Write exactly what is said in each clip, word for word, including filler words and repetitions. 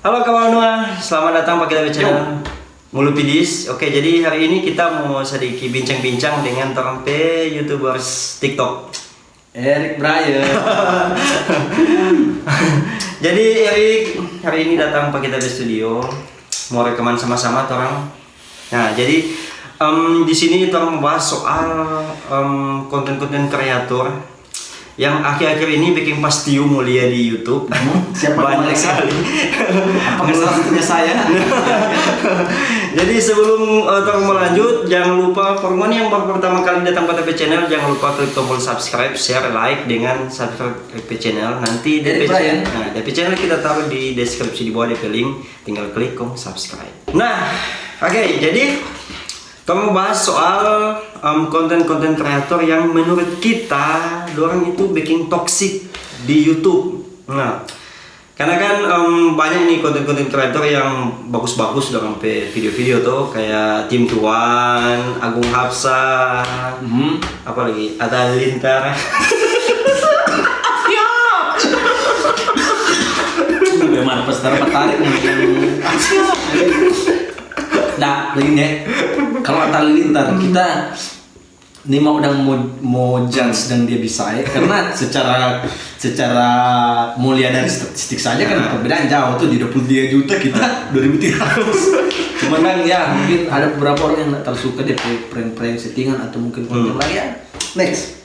Halo kawan semua, selamat datang pa kita pe channel Ngulu Pidis. Oke, jadi hari ini kita mo sadiki bincang-bincang dengan torang pe YouTubers TikTok. Eric Brian. Jadi Eric hari ini datang pa kita pe studio, mo rekaman sama-sama torang. Nah, jadi, em, di sini torang mo bahas soal, em, konten-konten kreator yang akhir-akhir ini biking pas tiu mo lia di YouTube. Hmm, siapa banyak sekali. Apakah salah satunya saya? Jadi sebelum, eh, torang mo lanjut, jangan lupa for ngoni yang baru pertama kali datang pa ta pe channel, jangan lupa klik tombol subscribe, share, like, dengan subscribe de pe channel. Nanti de pe channel kita taruh di deskripsi di bawah de pe link, tinggal klik kong subscribe. Nah, oke, jadi torang mo bahas soal, em, konten-konten kreator yang menurut kita dorang itu biking toxic di YouTube. Nah, karena kan, em, banyak nih konten-konten kreator yang bagus-bagus dorang pe video-video tuh, kayak Tim Tuan, Agung Hapsa, apa lagi? Atta Halilintar. Memang pas tarik nih. Nah, begini deh. Kalau Atta Halilintar, kita ni mau dang mau, mau judge dan dia bisa ya, karena secara secara mulia dari statistik saja kan perbedaan jauh tuh, di dua puluh tiga juta, kita dua ribu tiga ratus. Cuman kan ya mungkin ada beberapa orang yang nggak terlalu suka dia prank-prank settingan atau mungkin konten lain ya. Next.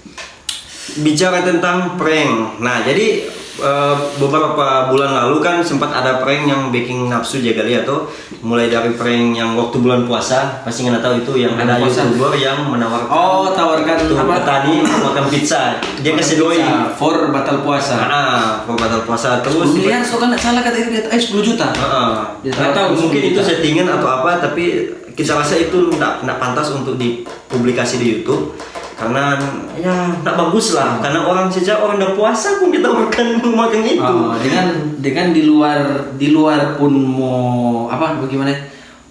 Bicara tentang prank. Nah, jadi, eh, beberapa bulan lalu kan sempat ada prank yang bikin nafsu jaga lia tuh. Mulai dari prank yang waktu bulan puasa, pasti ngana tahu itu yang ada YouTuber yang menawarkan, oh, tawarkan itu apa? Petani makan pizza. Dia kasih doi. Pizza for batal puasa. Ah, for batal puasa terus. Sepuluh miliar, so kan nggak salah kata itu, eh, sepuluh juta. Heeh. Nggak tahu, mungkin itu settingan atau apa, tapi kita rasa itu nggak nggak pantas untuk dipublikasi di YouTube karena ya nggak bagus lah, karena orang sejak orang udah puasa pun kita makan makan itu. Oh, dengan dengan di luar di luar pun mau apa bagaimana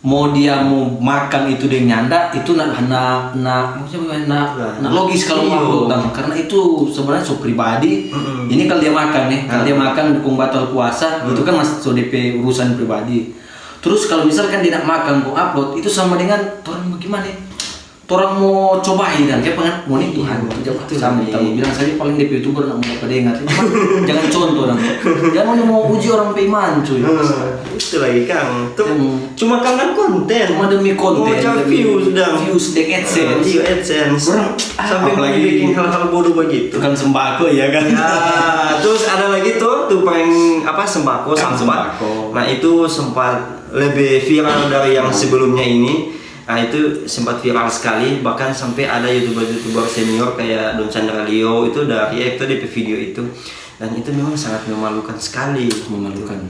mau dia mau makan itu deng nyanda itu nak nak nak maksudnya bagaimana nak nak logis kalau mau upload dong, karena itu sebenarnya so pribadi. Ini kalau dia makan nih, kalau dia makan dukung batal puasa itu kan masih so depe urusan pribadi. Terus kalau misalkan dia nak makan kong upload, itu sama dengan torang bagaimana? Torang mo cobai dan kayak pengen mo ni Tuhan, itu jam sama kita mo bilang saja paling depe YouTuber nak mo apa dengar. Jangan contoh dong. Jangan mo uji orang pe iman cuy. Itu lagi kang. Cuma karena konten. Cuma demi konten. Mau cari views dong. Views deng AdSense. Iya, AdSense. Orang sampai mau bikin hal-hal bodoh begitu. Tukang sembako ya kan. Ya, terus ada lagi tuh, tuh paling apa, sembako, sampah. Nah, itu sempat lebih viral dari yang sebelumnya ini. Nah, itu sempat viral sekali, bahkan sampai ada YouTuber-YouTuber senior kayak Don Chandra Leo itu udah react tuh di video itu. Dan itu memang sangat memalukan sekali. Memalukan.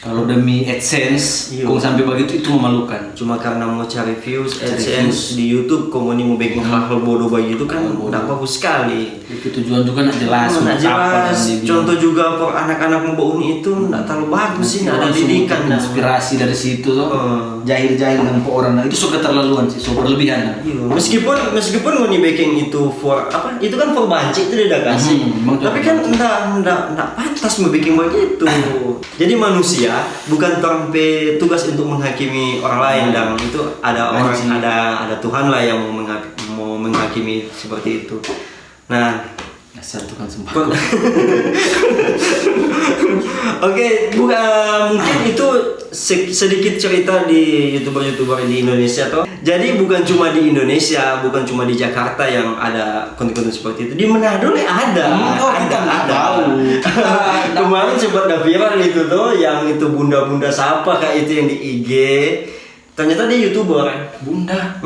Kalau demi AdSense, kong sampai begitu, itu memalukan. Cuma karena mau cari views, AdSense di YouTube, kong ini mau bikin hal-hal bodoh begitu kan, nggak bagus sekali. Itu tujuan juga nggak jelas. Nggak jelas. Contoh juga for anak-anak mau bauni itu nggak terlalu bagus sih, nggak ada didikan. Inspirasi dari situ tuh. Jahil-jahil dan orang, nah, itu so keterlaluan sih, so berlebihan. Iya, meskipun meskipun ngoni bikin itu for apa? Itu kan for banci itu dia kasih. Tapi kan ndak ndak ndak pantas mau bikin begitu. Jadi manusia bukan torang pe tugas untuk menghakimi orang lain, dan itu ada orang, ada ada Tuhan lah yang mau menghak- mau menghakimi seperti itu. Nah, dasar tukang sembako. Oke, bukan, mungkin itu se- sedikit cerita di YouTuber-YouTuber di Indonesia toh. Jadi bukan cuma di Indonesia, bukan cuma di Jakarta yang ada konten-konten seperti itu. Di Manado nih ada. Ada, ada. Kemarin sempat ada viral itu tuh, yang itu bunda-bunda siapa kak itu yang di I G. Ternyata dia YouTuber. Bunda.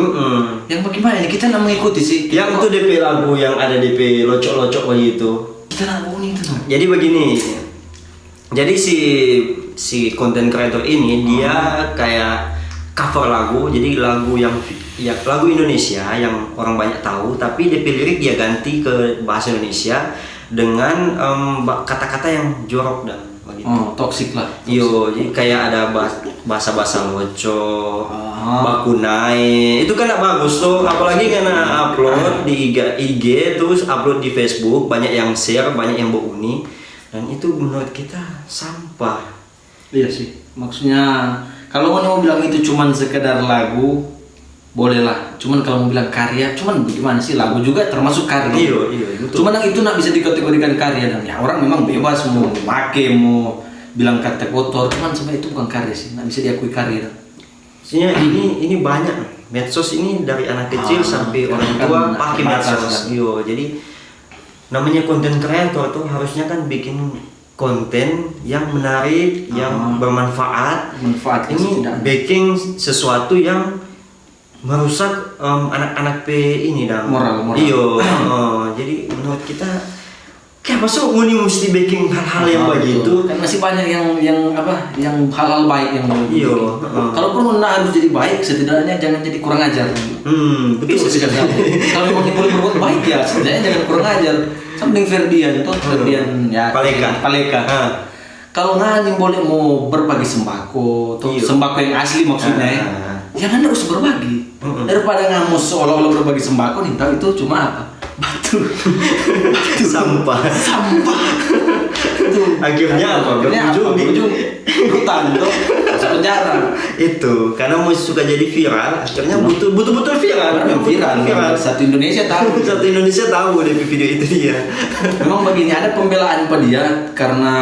Yang bagaimana ini? Kita nggak mengikuti sih. Yang itu D P lagu yang ada D P locok-locok begitu. Kita nggak mau itu tuh. Jadi begini. Jadi si si konten kreator ini dia kayak cover lagu. Jadi lagu yang ya lagu Indonesia yang orang banyak tahu, tapi D P lirik dia ganti ke bahasa Indonesia dengan em, ba- kata-kata yang jorok dan begitu. Oh, toxic lah. Iyo, jadi kayak ada bahasa bahasa loco, baku nae. Itu kan nggak bagus tuh, apalagi ngana upload di I G, I G terus upload di Facebook, banyak yang share, banyak yang bauni. Dan itu menurut kita sampah. Iya sih. Maksudnya, kalau ngoni mo bilang itu cuman sekedar lagu, bolehlah. Cuman kalau mo bilang karya, cuman bagaimana sih, lagu juga termasuk karya. Iyo, iyo, betul. Cuman yang itu nda bisa dikategorikan karya, dan ya orang memang bebas mo make, mo bilang kata kotor, cuman sebenarnya itu bukan karya sih, nda bisa diakui karya. Maksudnya ini ini banyak, medsos ini dari anak kecil Ah, sampai orang kan tua nda pakai terbatas, medsos. Kan. Iyo, jadi namanya konten kreator tuh harusnya kan bikin konten yang menarik, yang Ah. Bermanfaat, ini setidaknya. Bikin sesuatu yang merusak em, anak-anak pe ini dong. Moral, moral. Iyo, eh, jadi menurut kita kayak apa sih ngoni mesti bikin hal-hal yang begitu? Kan masih banyak yang yang apa, yang hal-hal baik yang mau Iyo, dibikin. Heeh. Kalaupun nda harus jadi baik, setidaknya jangan jadi kurang ajar. Hmm, betul Bisa, sekali. Kalau memang boleh berbuat baik ya, setidaknya jangan kurang ajar. Sama dengan Ferdian, toh Ferdian ya. Paleka. Paleka. Ah. Kalau nda boleh mau berbagi sembako, toh Iyo. Sembako yang asli maksudnya ya. Ah. Jangan nda usah berbagi. Mm-mm. Daripada nda mau seolah-olah berbagi sembako nih, tahu itu cuma apa? Batu. Batu. Sampah. Sampah. Itu. Akhirnya apa? Akhirnya apa? Berujung di Berujung. Hutan tuh. Masuk penjara. Itu karena mau suka jadi viral, akhirnya butuh butuh betul viral. Orang yang viral. Satu Indonesia tahu. Satu Indonesia tahu dari video itu dia. Memang begini, ada pembelaan pa dia karena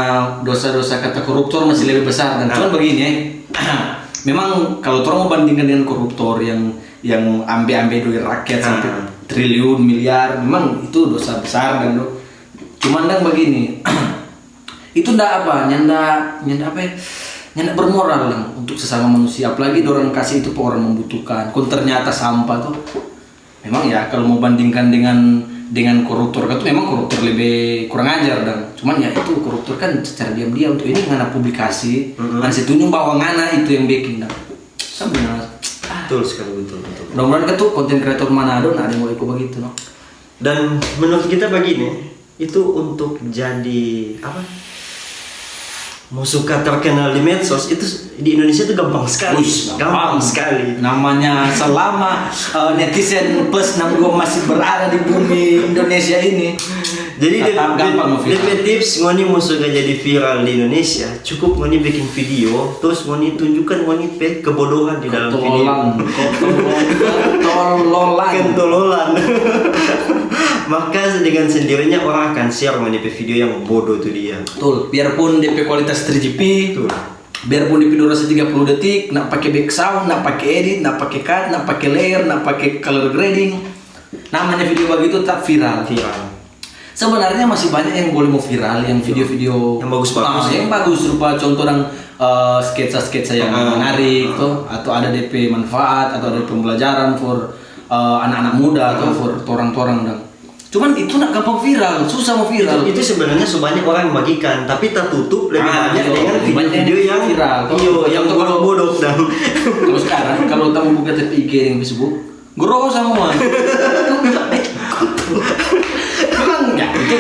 dosa-dosa kata koruptor masih lebih besar, dan cuman begini, memang kalau torang mau bandingkan dengan koruptor yang yang ambe-ambe duit rakyat sampai triliun miliar, memang itu dosa besar dan do. Cuman dang begini, itu nda apa, nyanda nyanda apa ya, nyanda bermoral dang untuk sesama manusia, apalagi dorang kasih itu pe orang membutuhkan, kong ternyata sampah tuh. Memang ya, kalau mau bandingkan dengan dengan koruptor kan tuh memang koruptor lebih kurang ajar dang. Cuman ya itu koruptor kan secara diam-diam tuh, ini ngana publikasi, ngana se tunjung bahwa ngana itu yang bikin dang. Sama dengan ah, Betul sekali, betul betul. Mudah-mudahan kan tuh konten kreator Manado nda ada yang mau iko begitu no. Dan menurut kita begini, itu untuk jadi apa? Mau suka terkenal di medsos itu di Indonesia itu gampang sekali. Uish, gampang sekali. Namanya selama eh, netizen plus enam dua masih berada di bumi Indonesia ini. Jadi Tetap dia- gampang mau dia- viral. dia tips ngoni mau suka jadi viral di Indonesia, cukup ngoni bikin video, terus ngoni tunjukkan ngoni pe kebodohan di dalam video. Tololan, kotololan, tololan. Kentololan. Maka dengan sendirinya orang akan share ngoni pe video yang bodoh tu dia. Betul, biarpun D P kualitas three G P, Betul. Biarpun di durasi tiga puluh detik, nda pake back sound, nda pake edit, nda pake cut, nda pake layer, nda pake color grading, namanya video bagitu tetap viral. Viral. Sebenarnya masih banyak yang boleh mau viral, yang video-video Yang bagus-bagus. Ah, yang bagus, rupa contoh dang eh, sketsa-sketsa yang Ah. menarik tuh, atau ada D P manfaat, atau ada pembelajaran for eh, anak-anak muda atau for torang-torang dang. Cuman itu nda gampang viral, susah mau viral. Itu sebenarnya sebanyak orang yang bagikan, tapi tertutup lebih Ah, banyak iyo, dengan lebih banyak video-video yang viral. iyo, yang Contoh, bodoh-bodoh dan Kalau sekarang, kalau kamu buka T V I G dan Facebook, goro semua. Kamu bilang, "Eh, kok tuh?" Memang ya, itu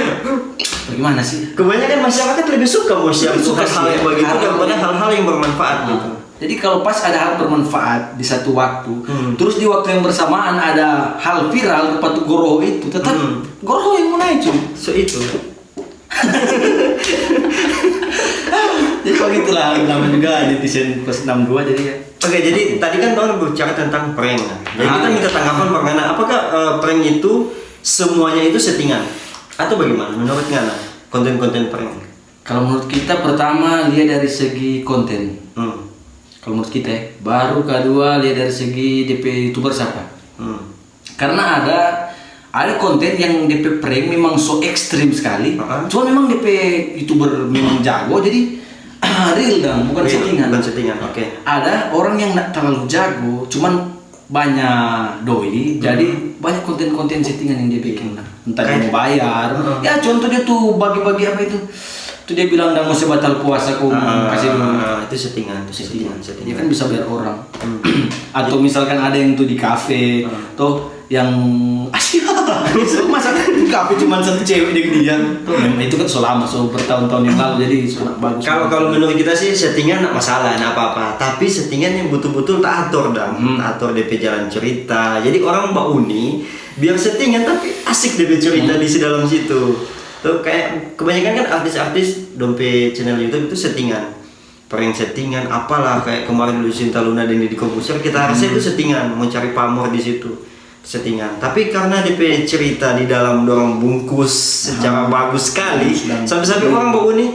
bagaimana sih? Kebanyakan masyarakat lebih suka mau share Suka hal-hal sih, yang begitu hal-hal daripada yang- hal-hal yang bermanfaat gitu. Jadi kalau pas ada hal bermanfaat di satu waktu, Hmm. terus di waktu yang bersamaan ada hal viral rupa tu goro itu, tetap Hmm. goro yang mau naik cuy. So itu. Jadi begitulah, namanya juga netizen plus enam dua, jadi ya. Oke, jadi tadi kan orang berbicara tentang prank. Nah. Jadi kita Ah. minta tanggapan Bang Ngana, apakah eh, prank itu semuanya itu settingan? Atau bagaimana menurut Ngana konten-konten prank? Kalau menurut kita, pertama lihat dari segi konten. Hmm. Kalau menurut kita ya, baru kedua lihat dari segi D P YouTuber siapa. Hmm. Karena ada ada konten yang D P prank memang so ekstrim sekali. Heeh. Cuma memang D P YouTuber memang jago, jadi real dang, bukan Real, settingan. Bukan settingan, oke. Ada orang yang nggak terlalu jago, cuman banyak doi, jadi banyak konten-konten settingan yang dia bikin lah. Entah dia Kayak- mau bayar, Heeh. Ya contoh dia tuh bagi-bagi apa itu, tuh dia bilang udah mau batal puasa, kong Ah, kasih dulu. Itu settingan, itu settingan, Dia settingan. kan bisa bayar orang. Atau misalkan ada yang tuh di kafe, tuh yang masa di kafe cuma satu cewek deng dia, tuh memang itu kan selama so bertahun-tahun yang lalu, jadi so nggak bagus. Kalau kalau menurut kita sih settingan nggak masalah, nggak apa-apa. Tapi settingan yang betul-betul tak atur dong, tak atur D P jalan cerita. Jadi orang bauni biar settingan tapi asik D P cerita di dalam situ. Tuh kayak kebanyakan kan artis-artis dong pe channel YouTube itu settingan. prank settingan, apalah, kayak kemarin Lucinta Luna dan Deddy Corbuzier, kita rasa itu settingan, mau cari pamor di situ, settingan. Tapi karena depe cerita di dalam dorang bungkus secara bagus sekali, sampai-sampai orang bauni,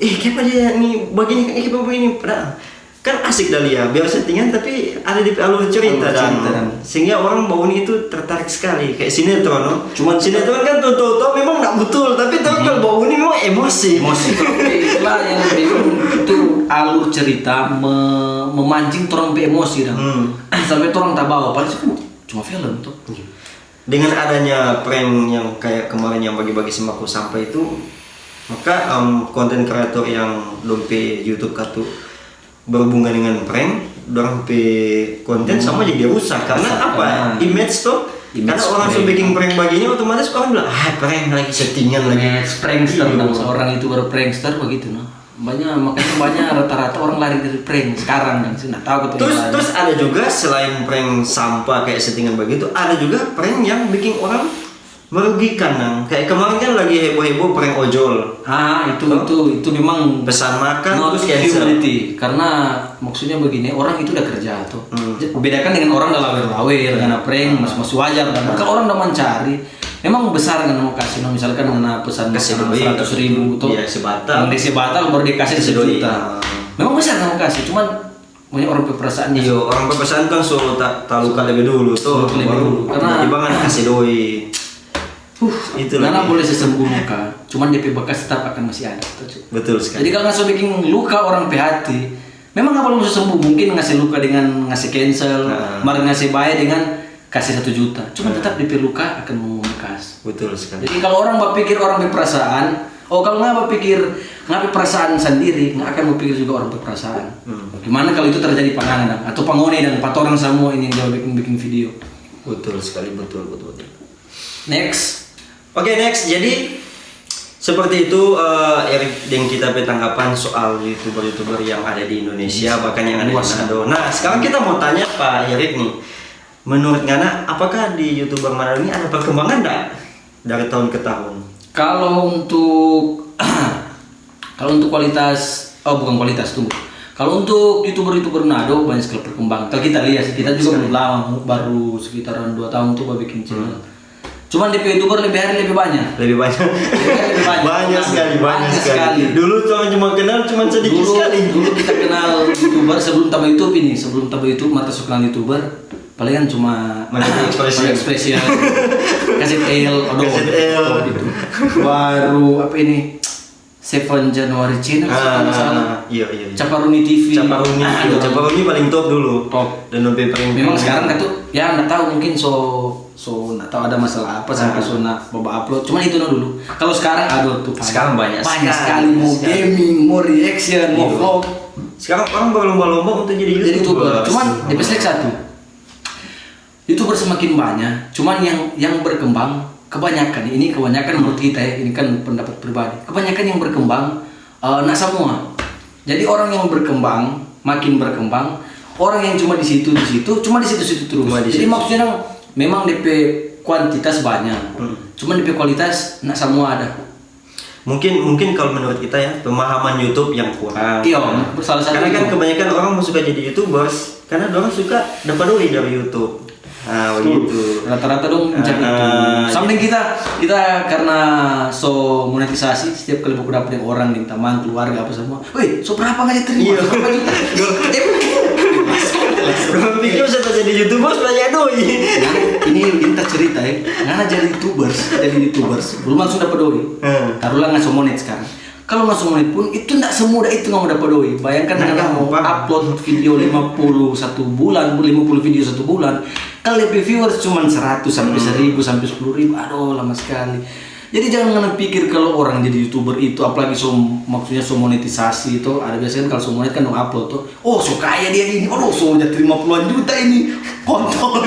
"Eh, kiapa dia ni bagini, eh, kiapa bagini?" Padahal kan asik dah lia, biar settingan tapi ada di alur cerita. Alur dan cerita dan sehingga orang bauni itu tertarik sekali, kayak sinetron, no? Cuman sinetron kan tuh, tuh, tuh memang nggak betul, tapi tahu kalau bauni memang emosi. Emosi. Itulah yang bingung, itu alur cerita me- memancing torang pe emosi dong. Sampai torang tabawa, padahal itu kan cuma film tuh. Dengan adanya prank yang kayak kemarin yang bagi-bagi sembako sampah itu, maka em, konten kreator yang dong pe YouTube katu berhubungan dengan prank, dorang pe konten sama jadi rusak. Karena apa? Image tuh. Karena orang su bikin prank bagini, otomatis orang bilang, "Ah, prank lagi, settingan lagi." Image prankster. Iya. Dong, seorang YouTuber prankster begitu, no. Banyak, makanya banyak rata-rata orang lari dari prank sekarang kan, sih nggak tahu. Terus, terus ada juga selain prank sampah kayak settingan begitu, ada juga prank yang bikin orang merugikan, nang. Kayak kemarin kan lagi heboh-heboh prank ojol. Ah, itu, itu, itu memang pesan makan terus cancel. Karena maksudnya begini, orang itu udah kerja tuh. Bedakan dengan orang udah lawer-lawer, karena prank masih, masih wajar kan. Kalau orang udah mencari, memang besar kan mau kasih, no, misalkan ngana pesan makanan seratus ribu tuh. Iya, sebatal. Yang dia sebatal baru dia kasih sejuta. Memang besar kan mau kasih, cuman banyak orang pe perasaan. Iyo, orang pe perasaan kan so ta- taluka lebih dulu tuh. Taluka lebih dulu. Karena tiba-tiba kan kasih doi. Huh, itulah. Ngana boleh se sembuh luka, cuman depe bekas tetap akan masih ada. Betul sekali. Jadi kalau ngana so bikin luka orang pe hati, memang ngana belum se sembuh, mungkin ngana se luka dengan ngana se cancel, mar ngana se bae dengan kasih satu juta, cuman tetap depe luka akan membekas. Betul sekali. Jadi kalau orang bapikir orang pe perasaan, oh, kalau ngana bapikir ngana pe perasaan sandiri, ngana akan bapikir juga orang pe perasaan. Bagaimana kalau itu terjadi pa ngana dang, atau pa ngoni dang, pa torang samua ini yang bikin, bikin video? Betul sekali, betul, betul, betul. Next. Oke, next. Jadi seperti itu, eh, Erik, deng kita pe tanggapan soal YouTuber-YouTuber yang ada di Indonesia, bahkan yang ada di Manado. Nah, sekarang kita mau tanya Pak Erik nih, menurut ngana, apakah di YouTuber Manado ini ada perkembangan ndak dari tahun ke tahun? Kalau untuk kalau untuk kualitas, oh, bukan kualitas, tunggu. Kalau untuk YouTuber-YouTuber Manado banyak sekali perkembangan. Kalau kita lihat sih, kita juga belum lama, baru sekitaran dua tahun tuh bikin channel. Cuman depe YouTuber lebih hari lebih banyak. Lebih banyak. Lebih hari lebih banyak. Banyak sekali, banyak sekali. Dulu cuma, cuma kenal cuma sedikit sekali. Dulu kita kenal YouTuber sebelum taba YouTube ini, sebelum taba YouTube, mata so kenal YouTuber, palingan cuma Manusia Ekspresi. Manusia Ekspresi, ya. Kaset L, aduh, Kaset L. Gitu. Baru apa ini? Seven January Channel, kalau nggak salah. Iya, iya, iya. Caparuni T V. Caparuni, iya, Caparuni paling top dulu. Top. Dan lebih paling. Memang sekarang kan tuh, ya nggak tahu, mungkin so so nggak tahu ada masalah apa sampai so nggak baba upload. Cuman itu no dulu. Kalau sekarang, aduh tuh, sekarang banyak sekali. Banyak sekali, mau gaming, mau reaction, mau vlog. Sekarang orang berlomba-lomba untuk jadi YouTuber. Jadi YouTuber. Cuman depe satu. YouTuber semakin banyak, cuman yang yang berkembang kebanyakan, ini kebanyakan menurut kita ya, ini kan pendapat pribadi. Kebanyakan yang berkembang, eh, nggak semua. Jadi orang yang berkembang, makin berkembang, orang yang cuma di situ, di situ, cuma di situ-situ terus. Jadi maksudnya dang, memang depe kuantitas banyak, cuman depe kualitas nggak semua ada. Mungkin, mungkin kalau menurut kita ya, pemahaman YouTube yang kurang. Iya, salah satu. Karena kan kebanyakan orang mau suka jadi YouTubers karena orang suka dapat doi dari YouTube. Nah, begitu. Rata-rata dong mencari itu. Sampai kita, kita karena so monetisasi, setiap kali baku dapa deng orang, deng tamang, keluarga, apa semua, "Woi, so berapa nggak diterima? Iya. So berapa juta?" Orang pikir saya jadi YouTubers banyak doi. Nah, ini kita cerita ya. Ngana jadi YouTubers, jadi YouTubers, belum langsung dapat doi. Taruhlah ngana so monet sekarang. Kalau ngana so monet pun, itu nggak semudah itu ngana mo dapat doi. Bayangkan ngana mo upload video lima puluh satu bulan, lima puluh video satu bulan. Kalau depe viewers cuma seratus sampai seribu sampai sepuluh ribu, aduh, lama sekali. Jadi jangan ngana pikir kalau orang jadi YouTuber itu, apalagi so, maksudnya so monetisasi itu, ada biasanya kan kalau so monet kan dong upload tuh, "Oh, so kaya dia ini, aduh, so jadi lima puluhan juta ini, kontol."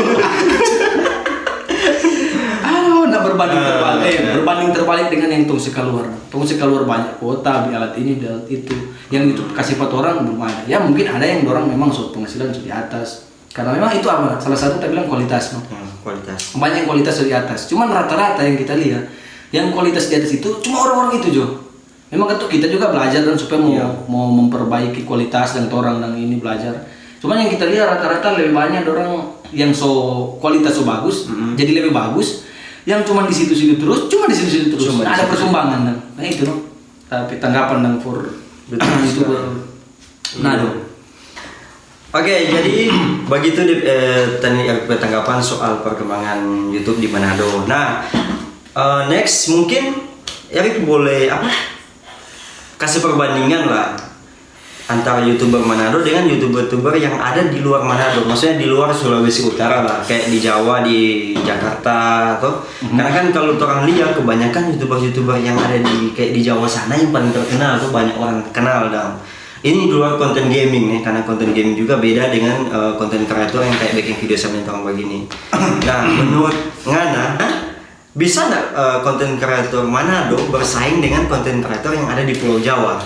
Aduh, nggak berbanding terbalik, eh, berbanding terbalik dengan yang tong se kaluar. Tong se kaluar banyak kuota, beli alat ini, beli alat itu. Yang YouTube kasih pa torang belum ada. Ya mungkin ada yang dorang memang so penghasilan so di atas. Karena memang itu apa? Salah satu kita bilang kualitas, no? Kualitas. Banyak yang kualitas so di atas. Cuman rata-rata yang kita lihat, yang kualitas di atas itu cuma orang-orang itu jo. Memang kan tuh kita juga belajar dan supaya mau, iya, mau memperbaiki kualitas dan torang dan ini belajar. Cuman yang kita lihat rata-rata lebih banyak orang yang so kualitas so bagus, mm-hmm, jadi lebih bagus. Yang cuma di situ-situ terus, cuma di situ-situ terus. Cuma di situ-situ. Ada perkembangan dan, nah, itu no. Tapi tanggapan dan for youtuber Manado. Oke, jadi begitu di, eh, tadi Erik pe tanggapan soal perkembangan YouTube di Manado. Nah, eh, next mungkin Erik boleh apa? Kasih perbandingan lah antara YouTuber Manado dengan YouTuber-YouTuber yang ada di luar Manado. Maksudnya di luar Sulawesi Utara lah, kayak di Jawa, di Jakarta, atau karena kan kalau orang lihat kebanyakan YouTuber-YouTuber yang ada di kayak di Jawa sana yang paling terkenal tuh banyak orang kenal dong. Ini di luar konten gaming nih, karena konten gaming juga beda dengan eh, konten kreator yang kayak bikin video sama orang begini. Nah, menurut ngana, bisa nggak eh, konten kreator Manado bersaing dengan konten kreator yang ada di Pulau Jawa?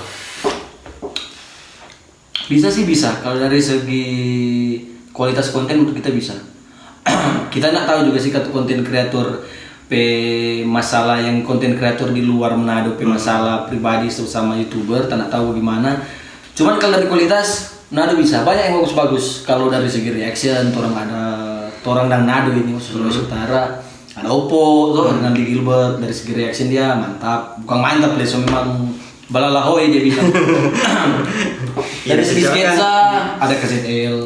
Bisa sih, bisa. Kalau dari segi kualitas konten, menurut kita bisa. Kita nggak tahu juga sih, kata konten kreator pe masalah, yang konten kreator di luar Manado pe masalah pribadi sama youtuber, tak tahu gimana. Cuman kalau dari kualitas, Manado bisa. Banyak yang bagus-bagus. Kalau dari segi reaction, torang ada, torang dan Manado ini, Sulawesi Utara. Ada Oppo, tuh, dengan di Gilbert. Dari segi reaction dia mantap. Bukan mantap, dia so memang balalahoe dia bilang. Dari segi sketsa, ada K Z L.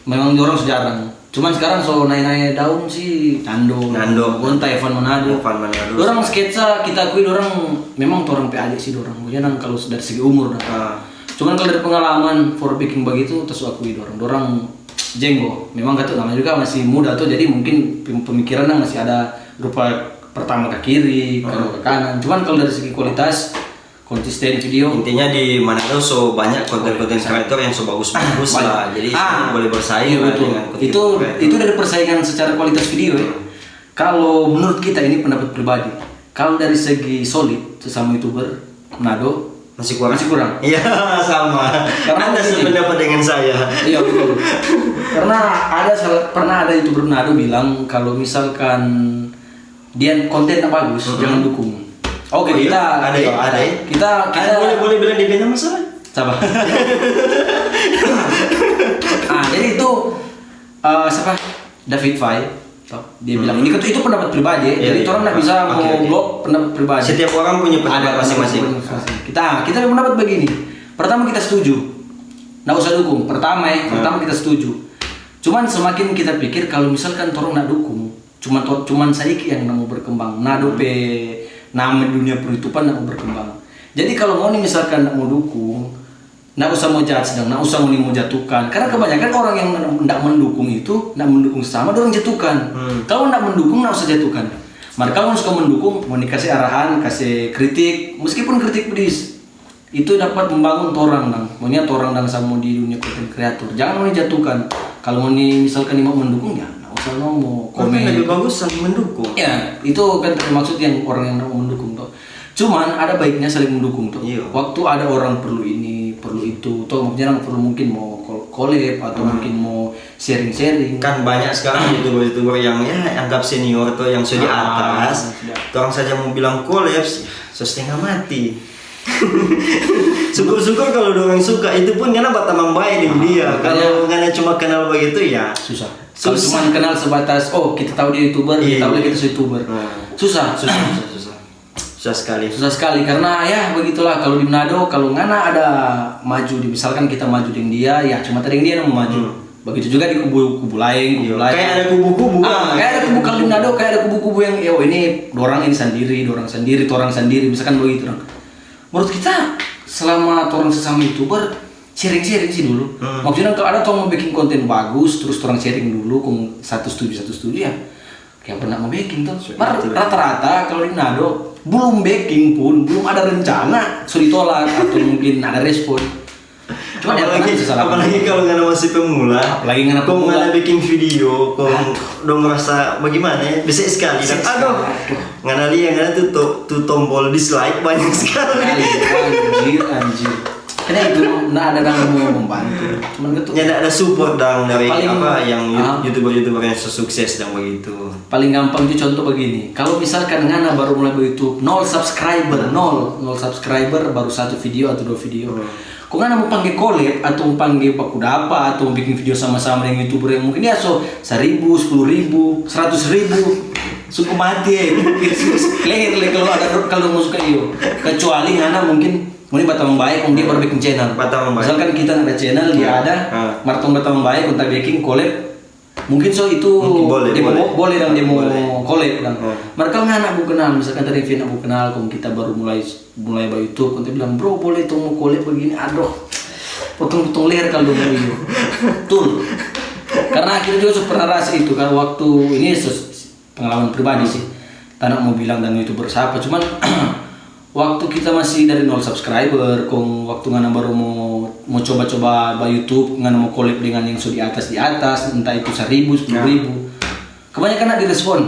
Memang dorang so jarang. Cuman sekarang so nae-nae daun si Nando. Nando. Gonta, Evan Manado. Evan Manado. Dorang sketsa, kita akui dorang memang torang pe adik sih dorang. Maksudnya nang kalau dari segi umur dah. Cuman kalau dari pengalaman for biking bagitu, ta so akui dorang. Dorang jenggo. Memang kata namanya juga masih muda tuh, jadi mungkin pem-, pemikiran nang masih ada rupa pertama ke kiri, kedua ke kanan. Cuman kalau dari segi kualitas, konsisten video. Intinya di Manado so banyak konten-konten kreator yang so bagus-bagus lah. Jadi semua boleh bersaing lah dengan konten kreator. Itu dari persaingan secara kualitas video ya. Kalau menurut kita, ini pendapat pribadi, kalau dari segi solid sesama youtuber Manado masih kurang. Masih kurang. Iya, sama. Karena anda sependapat dengan saya. Iya, betul. Karena ada salah, pernah ada youtuber Manado bilang kalau misalkan dia konten tak bagus, jangan dukung. Oke, oh, iya? Kita ada, ya? Ada, ya? Kita, kita boleh, boleh bilang dia nama siapa? Siapa? Ah, jadi itu, eh, siapa? David Fay. Toh, dia bilang, ini kan itu pendapat pribadi ya. Iya, jadi orang nggak bisa mau blok pendapat pribadi. Setiap orang punya pendapat masing-masing. Kita, kita punya pendapat begini. Pertama, kita setuju. Nggak usah dukung. Pertama ya, pertama kita setuju. Cuman semakin kita pikir, kalau misalkan orang nggak dukung, Cuman to-, cuman sadiki yang namo berkembang. Nado pe nama di dunia peryoutuban namo berkembang. Jadi kalau ngoni misalkan ndak mo dukung, ndak usah mo judge dang, ndak usah ngoni mo jatuhkan. Karena kebanyakan orang yang ndak mendukung itu, ndak mendukung sama, dorang jatuhkan. Kalau ndak mendukung, ndak usah jatuhkan. Mar kalau ngoni suka mendukung, ngoni kase arahan, kase kritik, meskipun kritik pedis. Itu dapat membangun torang dang, maksudnya torang dang samo di dunia konten kreator. Jangan ngoni jatuhkan. Kalau ngoni misalkan ni mau mendukung, ya nggak usah no mo komen. Bahkan lebih bagus saling mendukung. Ya, itu kan tadi maksud yang orang yang mau mendukung tuh. Cuman ada baiknya saling mendukung tuh. Iya. Waktu ada orang perlu ini, perlu itu, tuh maksudnya orang perlu mungkin mau kol-, collab atau mungkin mau sharing-sharing. Kan banyak sekarang youtuber-youtuber yang ya anggap senior tuh yang sudah di atas. Orang saja mau bilang collab, so setengah mati. Syukur-syukur kalau dorang suka, itu pun ngana batamang bae deng dia. Kalau ngana cuma kenal begitu, ya susah. Kalau cuma kenal sebatas, "Oh, kita tahu dia youtuber, kita tahu dia, kita youtuber." Susah. Susah, susah, susah. Susah sekali. Susah sekali, karena ya begitulah. Kalau di Manado, kalau ngana ada maju, di, misalkan kita maju deng dia, ya cuma tadi dia yang mau maju. Begitu juga di kubu, kubu lain, kubu lain. Kayak ada kubu-kubu. Ah, kayak ada kubu, kalau di Manado, kayak ada kubu-kubu yang, "Oh, ini dorang ini sendiri, dorang sendiri, torang sendiri," misalkan begitu dang. Menurut kita, selama torang sesama youtuber, sharing-sharing sih dulu. Maksudnya kalau ada torang mau bikin konten bagus, terus torang sharing dulu, kong satu setuju, satu setuju ya. Kayak pernah mau bikin tuh. Mar, rata-rata kalau di Manado, belum bikin pun, belum ada rencana, so ditolak atau mungkin ada respon. Cuma ya, apalagi, apalagi kalau ngana masih pemula, apalagi ngana pemula, ngana bikin video, kong dong merasa bagaimana ya? Bisa sekali. Aduh, ngana lihat ngana tuh to-, tuh tombol dislike banyak sekali. Anjir, anjir. Karena itu, nda ada dang mo membantu. Cuman gitu. Ya, nda ada support dang dari Paling- apa yang Ah. youtuber-youtuber yang so sukses dang begitu. Paling gampang itu contoh begini. Kalau misalkan ngana baru mulai YouTube, nol subscriber, nol, nol subscriber, baru satu video atau dua video. Kong ngana mo pangge collab atau mo pangge baku dapa atau mo bikin video sama-sama dengan YouTuber yang mungkin ya so seribu, sepuluh ribu, seratus ribu. Sungguh mati eh. Leher le kalau ada kalau mo suka iyo. Kecuali ngana mungkin ngoni batamang bae kong dia baru bikin channel. Batamang bae. Misalkan kita ada channel, dia ada, Ah. mar tong batamang bae kong ta bikin collab. Mungkin so itu Mungkin boleh, dia mo boleh. bo- boleh dang dia mo Boleh. collab dang. Hmm. Mar kalo ngana bu kenal, misalkan tadi Vina bu kenal, kong kita baru mulai mulai ba YouTube, kong ta bilang, "Bro, boleh tong mo collab begini?" Aduh, potong-potong leher kalo mo iyo. Betul. Karena kita juga so pernah rasa itu kan, waktu ini ses- pengalaman pribadi sih. Tana mo bilang dan YouTuber siapa, cuman waktu kita masih dari nol subscriber, kong waktu ngana baru mo mo coba-coba ba YouTube, ngana mo collab dengan yang so di atas di atas, entah itu seribu, sepuluh ribu, kebanyakan nak direspon.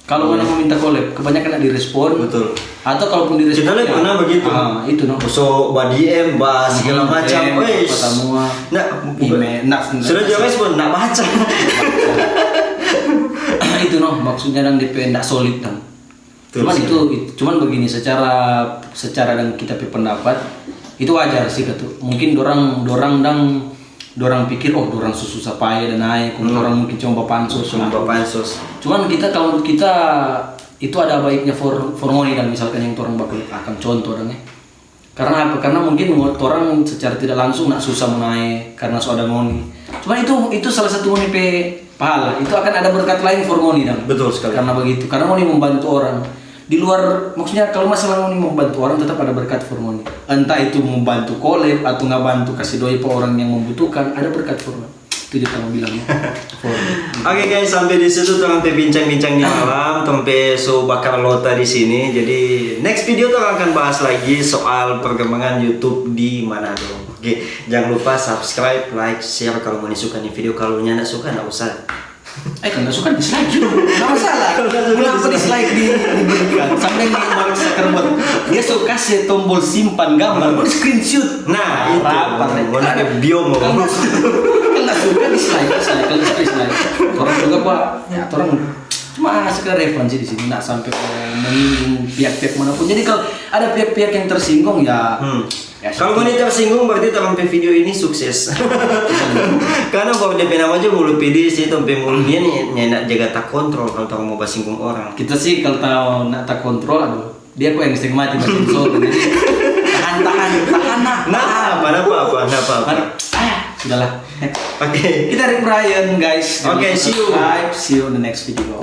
Kalau ngana mo minta collab, kebanyakan nak direspon. Betul. Atau kalaupun direspon, Kita lihat ya, pernah begitu. Ah, itu no. So ba D M, ba segala macam. Hmm, Wes. apa semua. Nah, Email, nak, sudah nak dia respon, nak baca. Itu no, maksudnya dang depe ndak solid dang. Betul Cuman sih. Itu, itu, cuman begini, secara secara dan kita pe pendapat itu wajar sih katu. Mungkin dorang dorang dang dorang pikir, oh, dorang susah payah dan naik, kong dorang mungkin cuma bapansos Cuma lah. bapansos. Cuman kita, kalau menurut kita, itu ada baiknya for for ngoni dan misalkan yang torang bakal akang contoh dang ya. Karena apa? Karena mungkin mo- torang secara tidak langsung nak susah mo nae karena so ada ngoni. Cuman itu itu salah satu ngoni pe pahala. Itu akan ada berkat lain for ngoni dang. Betul sekali. Karena begitu. Karena ngoni membantu orang. Di luar, maksudnya kalau masalah ngoni membantu orang, tetap ada berkat for ngoni. Entah itu membantu collab atau nggak bantu kasih doi pa orang yang membutuhkan, ada berkat for ngoni. Itu juga mau bilang ya. For ngoni. Oke guys, sampai di situ tong pe bincang-bincang di malam, tong pe so bakar lota di sini. Jadi next video tong akan bahas lagi soal perkembangan YouTube di Manado. Oke, jangan lupa subscribe, like, share kalau ngoni suka nih video. Kalau nyanda suka, nggak usah. Eh, kalau nggak suka dislike juga, nggak masalah. Kenapa dislike di, diberikan? Sampai di Mark Zuckerberg, dia suka kasih tombol simpan gambar, baru screenshot. Nah, itu. Apa, Ngoni ke bio mau. Kalau nggak suka, kalau nggak suka dislike, dislike, kalau suka dislike. Orang juga pak, ya orang cuma sekedar referensi di sini, nggak sampai menyinggung pihak-pihak manapun. Jadi kalau ada pihak-pihak yang tersinggung ya, Hmm. ya Kalau ngoni tersinggung berarti tong pe video ini sukses. Karena baru depe nama aja mulu pede sih, tong pe mulu dia nih nyanda jaga ta kontrol kalau tong mo basinggung orang. Kita sih kalau tahu nak ta kontrol, aduh, dia kok yang sering mati basing so. Jadi tahan, tahan, tahan nak. Nah, apa, apa, apa, apa, apa. Ah, sudahlah. Oke. Kita dari Brian guys. Jangan Oke, lupa see you. Subscribe. See you in the next video.